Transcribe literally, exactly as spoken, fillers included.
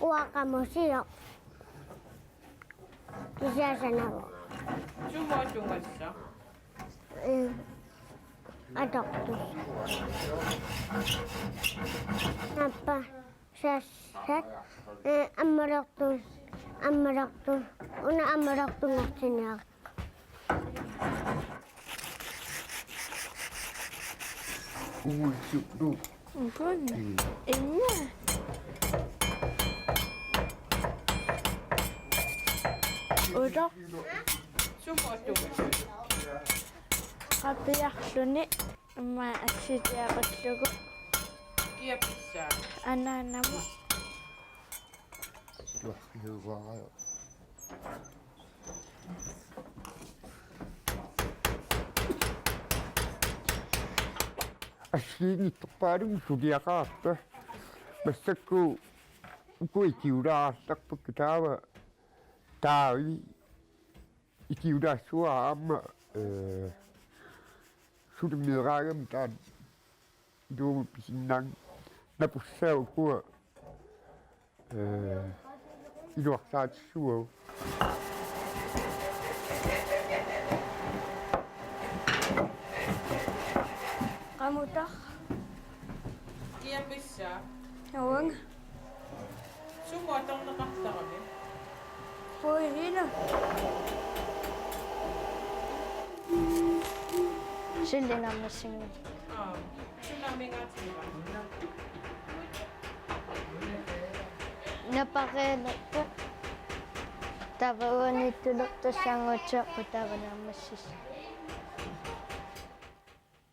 Uanga qamusioq. Kisianni sanavoq. Sumut tungassaq? Ee, atortussat. Nappasassat, ee, ammalortu-, ammalortu-, una ammalortunngortinniarlugu. Uissutu. Ukun. Mm. Imma. Utoq. Qapiarluni imma assiliaqarlugu. Kia pissaa? Anaanama. Tuarriuaraa. Assigiinngitsorpaaluit suliaqarput. Massakkut uku ikiulaartarpakka taava taavi ikiulaassuara aamma, ee, suli meeraagami taanna iluamik pisinnaanngilaq napussaat ukua, ee, iluarsaatissuugut. Qamutoq. Kia pissaa? Uanga. Sumut atorneqartarami? Puilina. Sillinammassinga. Aa, sunaamigaatigiva? Napareelerput. Taava uaniittulertussanngortiarput taava naammassisut.